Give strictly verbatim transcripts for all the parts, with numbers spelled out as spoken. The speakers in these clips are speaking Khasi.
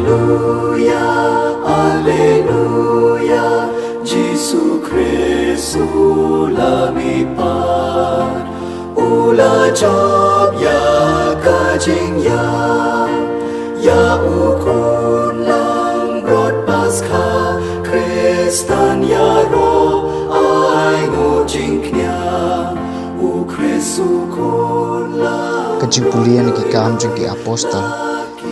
Alleluia, Alleluia, Jisu Khrist u la mihpat, u la jop ïa ka jingïap, ïa u khun langbrot Paskha, Khristan ïaroh ai nguh jingkñia, u Khrist u khun la. Ka jingpule na Ki Kam jong ki Apostol,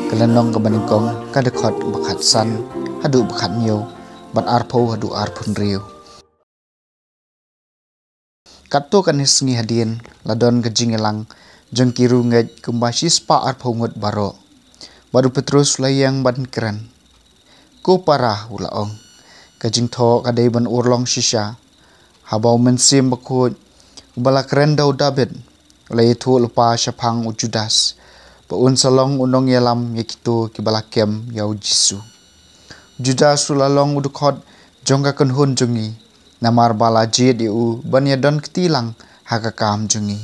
ka lynnong kaba nyngkong, ka dkhot ba khatsan haduh ba khathynñiew, bad arphew haduh arphew hynriew. Katto katne sngi hadien, la don ka jingïalang jong ki riewngeit kumba shispah arphew ngut baroh. Bad u Petrus u la ïeng ban kren. Ko para, u la ong, ka jingthoh ka dei ban urlong shisha. Haba U Mynsiem Bakhuid, uba la kren da u Dabid, u la ïathuh lypa shaphang u Judas, ba un sa long u nongïalam ïa kito kiba la kem ïa u Jisu. U Judas u la long u dkhot jong ka kynhun jong ngi, namar ba la jied ïa u ban ïadon kti lang ha ka kam jong ngi.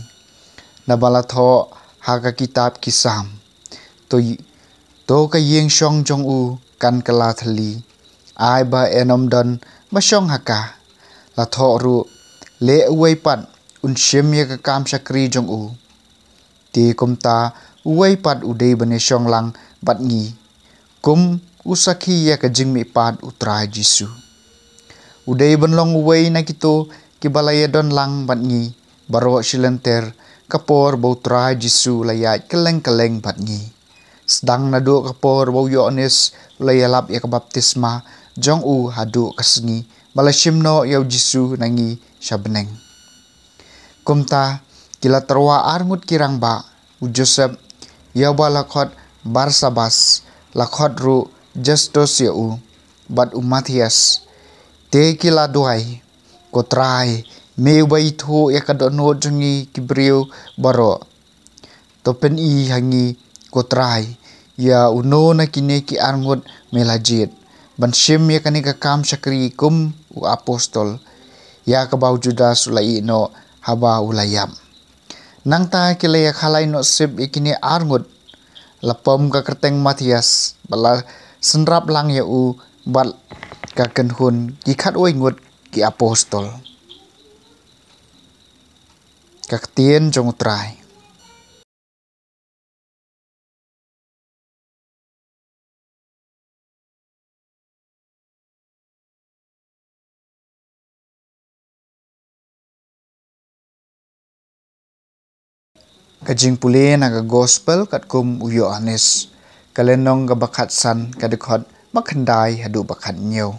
Naba la thoh ha ka kitab Ki Salm. To, to ka ïing shong jong u kan kylla thylli. Ai ba yn ym don ba shong ha ka. La thoh ruh, leh uwei pat un shim ïa ka kam shakri jong u. Te kumta, uwei pat u dei ban ïashong lang bad ngi, kum u sakhi ïa ka jingmihpat U Trai Jisu. U dei ban long uwei na kito kiba la ïadon lang bad ngi baroh shi lynter, ka por ba U Trai Jisu la ïaid kylleng kylleng bad ngi. Sdang naduh ka por ba u Ïoannis u la ïalap ïa ka baptisma jong u haduh ka sngi ba la shim noh ïa u Jisu na ngi sha bneng. Kumta, ki la tyrwa arngut ki rangbah, u Joseph, ïa uba la khot Barsabas, la khot ruh Justus ïa u, bad u Matthias. Te ki la duwai, Ko Trai, me uba ithuh ïa ka dohnud jong ngi ki briew baroh. To pyni ha ngi, Ko Trai, ïa uno na kine ki arngut me la jied ban shim ïa kane ka kam shakri kum u apostol, ïa kaba u Judas u la ïeh noh haba u la ïap. Nangta ki la ïakhalai noh sip ïa kine arngut, la pom ka kyrteng Matthias, ba la synrap lang ïa u bad ka kynhun ki khatwei ngut ki apostol. Ka ktien jong U Trai. Ka jingpule na ka Gospel katkum u Ïoannis, ka lynnong kaba khatsan, ka dkhot ba khyndai haduh ba khathynñiew.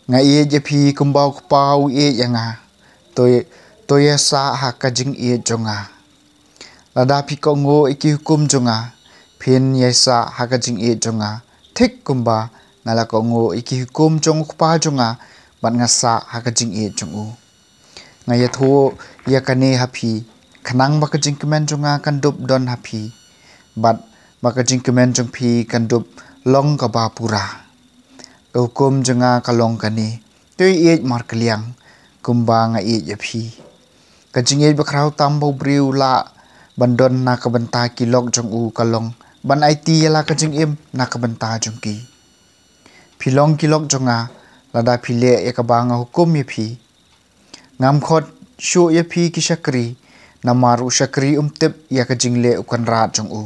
Nga ïeit ïa phi kumba u Kpa u ïeit ïa nga. To, to ïasah ha ka jingïeit jong nga. Lada phi kohnguh ïa ki hukum jong nga, phin ïasah ha ka jingïeit jong nga, thik kumba nga la kohnguh ïa ki hukum jong u Kpa jong nga, bad nga sah ha ka jingïeit jong u. Nga ïathuh ïa kane ha phi, khnang ba ka jingkmen jong nga kan dup don ha phi, bad ba ka jingkmen jong phi kan dup long kaba pura. Ka hukum jong nga ka long kane, to ïeit markylliang, kumba nga ïeit ïa phi. Ka jingïeit bakhraw tam ba u briew u lah ban don na ka bynta ki lok jong u ka long ban aiti ïa la ka jingim na ka bynta jong ki. Phi long ki lok jong nga, lada phi leh ïa kaba nga hukum ïa phi. Ngam khot shuh ïa phi ki shakri, namar u shakri um tip ïa ka jingleh u kynrad jong u.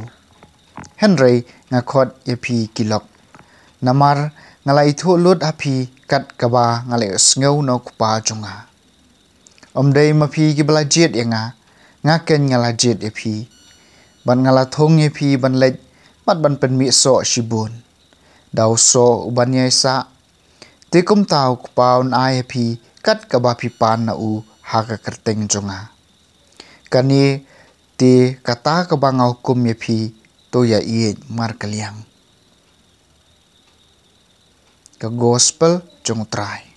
Hynrei nga khot ïa phi ki lok, namar nga la ithuh lut ha phi kat kaba nga la ïohsngew na u Kpa jong nga. Ym dei ma phi kiba la jied ïa nga, nga keiñ nga la jied ïa phi, bad nga la thung ïa phi ban leit bad ban pynmih soh shibun. Da u soh uban ïaisah, te kumta u Kpa un ai ha phi kat kaba phi pan na u ha ka kyrteng jong nga. Kane te kata kaba nga hukum ïa phi, to ïa ïeit markylliang. Ka Gospel jong U Trai.